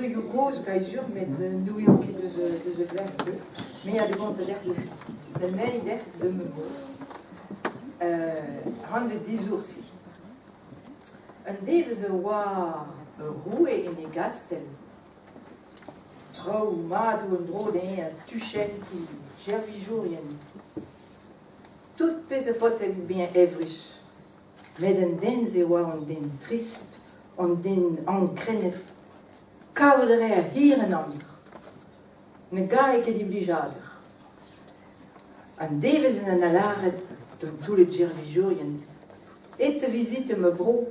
Levrioù kozh kaezur met n'ouion ket deus deus e lec'h teu. Me a gonte dec'h anezhi dec'h deus ma bro. Anvet Disoursi. Un devezh e oa ur roue en e gastell. Traoù madoù en-dro dezhañ, tuchenn-ki, servijourien. Tout pezh a faote evit bezañ evrus. Met an den-se oa un den trist, un den ankrenet. Kavout a rae hir an amzer. Ne gare ket e blijadur. An devezh en doa lâret d'an toullad servijourien Et vizit ma bro,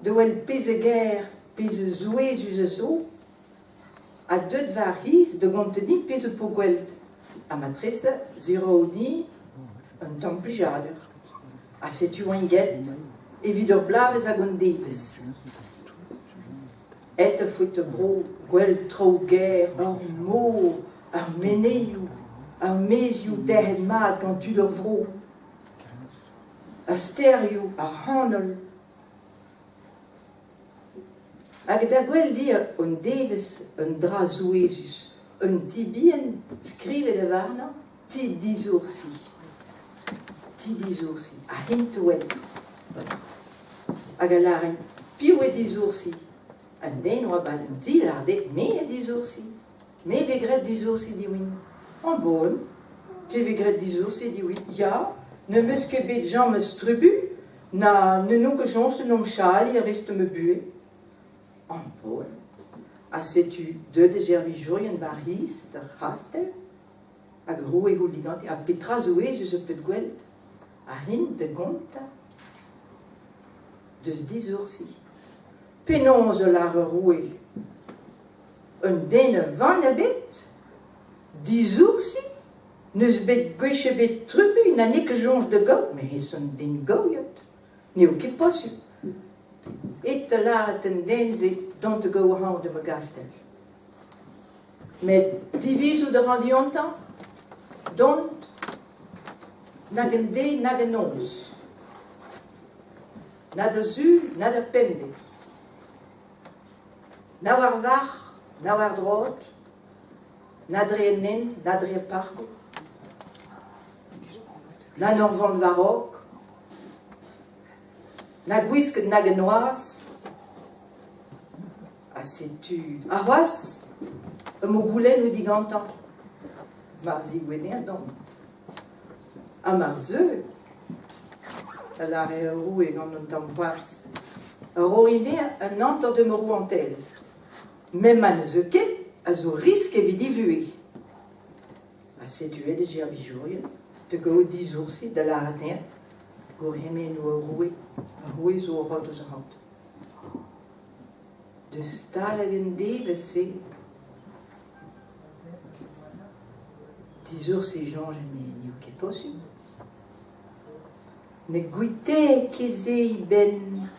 da wel pezh a gaer, pezh a souezhus a zo, ha deut war c'hiz da gontañ din pezh ho po gwelet. Ha matrese 'zero din un tamm plijadur. Ha setu oan get evit ur bloavezh hag un devezh. Aet a foet bro, gwelet traoù gaer, ar mor, ar menezioù, ar maezioù derc'het mat gant tud ar vro, ar stêrioù, ar c'hanol. Hag da gwel dir un devezh un dra souezhus, un ti bihan skrivet warnañ Ti Disoursi. Ti Disoursi, ha hent-wel. Hag a lâren, piv eo Disoursi? Un den oa 'barzh an ti 'lâr dezhe, me eo Disoursi. Me 'vez graet Disoursi diwin. Oh bon, te 'vez graet Disoursi diwin? Ya, n'em eus ket bet james trubuilh, na n'on ket soñj en em chaliñ a rez ma buhez. Oh bon. Ha setu deuet e servijourien war c'hiz d'ar c'hastell hag roue holl digante. Ha petra zo ezus ho pet gwelet? Ha int da gontañ deus disoursi. Penaos a lâr ur roue? Un den a vann ebet? Disoursi? N'eus bet gwech ebet trubuilh na n'eo ket soñj da gaout, met ez un den gaouiat. N'eo ket posupl. It da lâret an den-se dont da gaout ac'hanon da ma gastell. Met divizout a ran diontañ dont nag an deiz nag an noz. Na da sul na da pemdez. Na war varc'h, na war droad, na dre an hent, na dre ar parkoù, na en ur vont war-raok, na gwisket nag en noazh. Ha setu ha c'hoazh emañ goulennoù digantañ mar zigouezh dont. Ha mar zeu, a lâre ur roue gant un tamm c'hoarzh, roit dezhañ un hanter de ma rouantelezh. Met ma ne zeu ket, a zo risk evit e vuhez. Ha setu aet e servijourien da gaout disoursi da lâret dezhañ gourc'hemennoù ar roue, ar roue zo o c'hortoz ac'hanout. Deus talet en devezh-se Disoursi soñj met n'eo ket posupl. Ne guitae ket se e benn.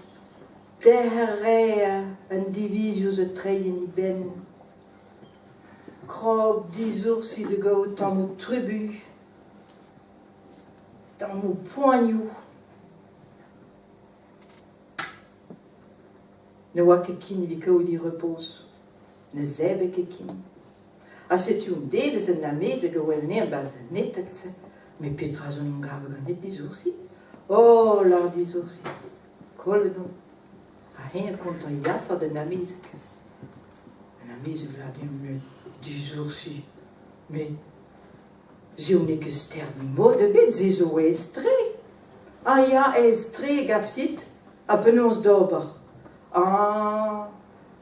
Tec'h a rae an divizioù zo treiñ en e benn. Krog disoursi da gaout tammoù trubuilh, tammoù poanioù. Ne oa ket ken evit kaout e repoz. Ne zebre ket ken. Ha setu un devezh un amezeg a wel anezhañ 'barzh an netad-se. Met petra zo 'n em gavet ganit disoursi? Oh, lâr disoursi, kollet on. Ha eñ a kontañ yafoc'h d'an amezeg. An amezeg 'lâr din, met disoursi, met se n'eo ket stern mod ebet, se zo aes-tre. Ah ya, aes-tre, gav dit? Ha penaos d'ober? Ah,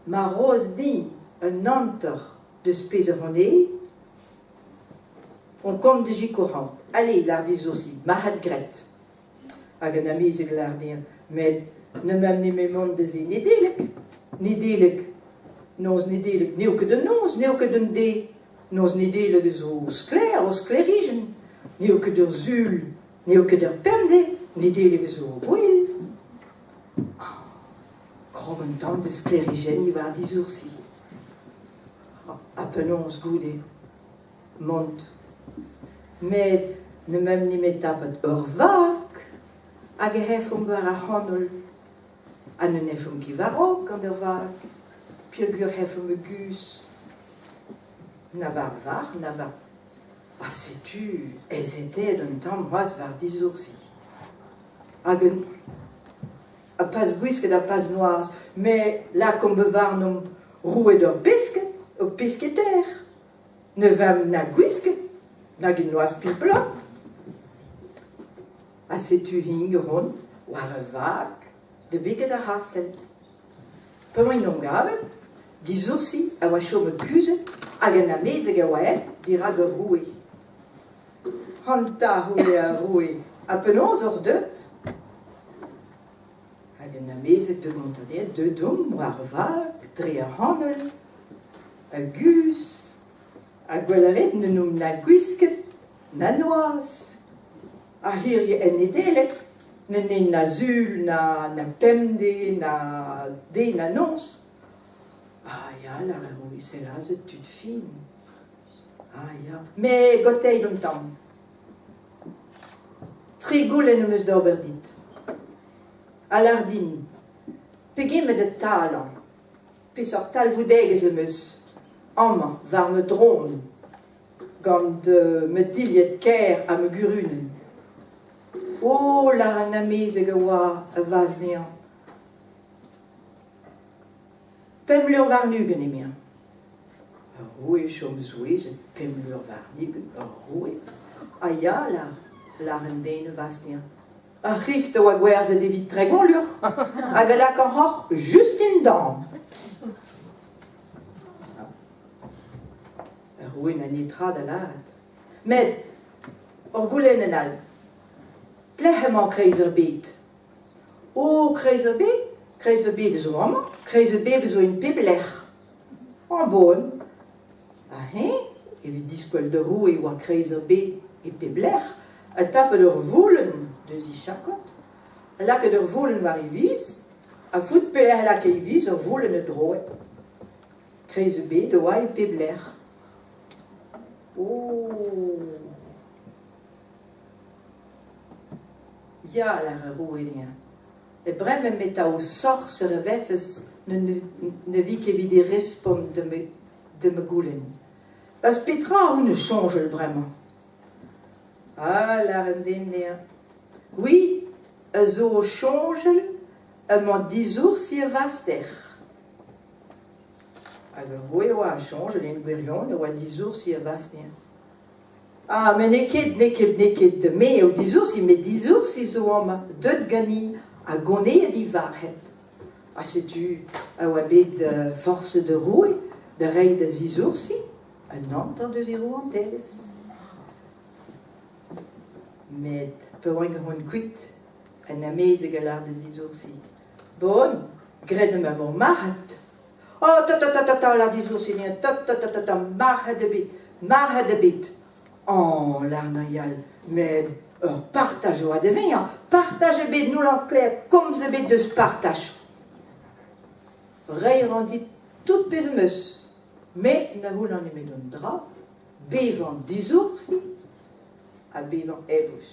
ma roas din un hanter deus pezh a c'honee, on kont da sikour ac'hanout. Allez, lâr disoursi, marc'had graet. Hag an amezeg lâr dezhañ, met ne meump nemet mont da se Nedeleg. Nedeleg, noz Nedeleg, n'eo ket un noz, n'eo ket un deiz. Noz Nedeleg a zo sklaer, o sklêrijenn. N'eo ket ur sul, n'eo ket ur pemdez, Nedeleg a zo gouel. Krog un tamm da sklêrijenniñ war disoursi. Ha penaos goude mont? Met ne meump nemet tapet ur vag hag ec'h efomp war ar c'hanol. Ha ne n'efomp ket war-raok gant ar vag. peogwir hef omp guzh na war varc'h na war... Ha setu aezetaet un tamm c'hoazh war disoursi. Hag un... Ha pas gwisket ha pas noazh, met lakaomp warnomp roued ur pesked, ur pesketaer. Ne vemp na gwisket nag en noazh pil-blot. Ha setu int o vont war ur vag da beget ar c'hastell. Pa oant en em gavet, disoursi a oa chomet kuzhet hag an amezeg a oa aet dirak ur roue. Ac'hanta, c'houlle ar roue, ha penaos oc'h deuet ? Hag an amezeg da gontañ dezhañ, deuet omp war vag dre ar c'hanol, a-guzh, ha gwell a rit n'en omp na gwisket na noazh. Ha hiziv en Nedeleg ne n'eo na sul na na pemdez na deiz na noz. Ah ya, lâr ar roue, sell aze tud fin. Ah ya, met goteit un tamm. Tri goulenn am eus d'ober dit. Ha lâr din, pegement e talañ ? Peseurt talvoudegezh am eus amañ war ma dron gant ma dilhad kaer ha ma gurunenn ? O, lâr an amezeg a oa a-vaz dezhañ. Pemp lur warn-ugent emezañ. Ar roue 'chom souezhet, pemp lur warn-ugent, ur roue. Ha ya, lâr, lâr an den a-vaz dezhañ. Ar C'hrist a oa gwerzhet evit 30 lur hag a lak ar hoc'h just dindan. Ar roue n'a netra da lâret. Met ur goulenn all. Pelec'h emañ kreiz ar bed ? O, kreiz ar bed ? Kreiz ar bed zo amañ, kreiz ar bed zo en pep lec'h. En bon. Ha eñ, evit diskwel d'ar roue e oa kreiz ar bed e pep lec'h, ha tapet ur volenn deus e chakod, ha lakaet ur volenn war e viz, ha fout pelec'h lakae e viz ur volenn a droe. Kreiz ar bed a oa e pep lec'h. Oh ! Ya, lâr ar roue dezhañ. E bremañ me 'ta ho sorser e vefes ne vi ket evit e respont da ma goulenn. Pas petra on o soñjal bremañ ? Ah, lâr an den dezhañ, c'hwi a zo o soñjal emañ disoursi e vaster. Hag ar roue a oa a soñjal en gwirionez e oa disoursi e vaster. Ah, met n'eo ket, n'eo ket, n'eo ket me eo disoursi, met disoursi zo amañ, deut ganin ha goneet he varc'hed. Ha setu a oa bet forset ar roue da reiñ da zisoursi un hanter deus e rouantelezh. Met pa oant gant kuit, an amezeg a lâr da zisoursi. Bon, graet emañ hor marc'had. Oh, ta ta ta ta ta, lâr disoursi dezhañ, ta ta ta ta ta, marc'had ebet, marc'had ebet. Oh, lâr Nayal, met ur partaj e oa da vezañ, partaj ebet n'houllan klevet komz ebet deus partaj. Reiñ a ran dit tout pezh am eus, me na c'houllan nemet un dra, bevañ disoursi ha bevañ evrus.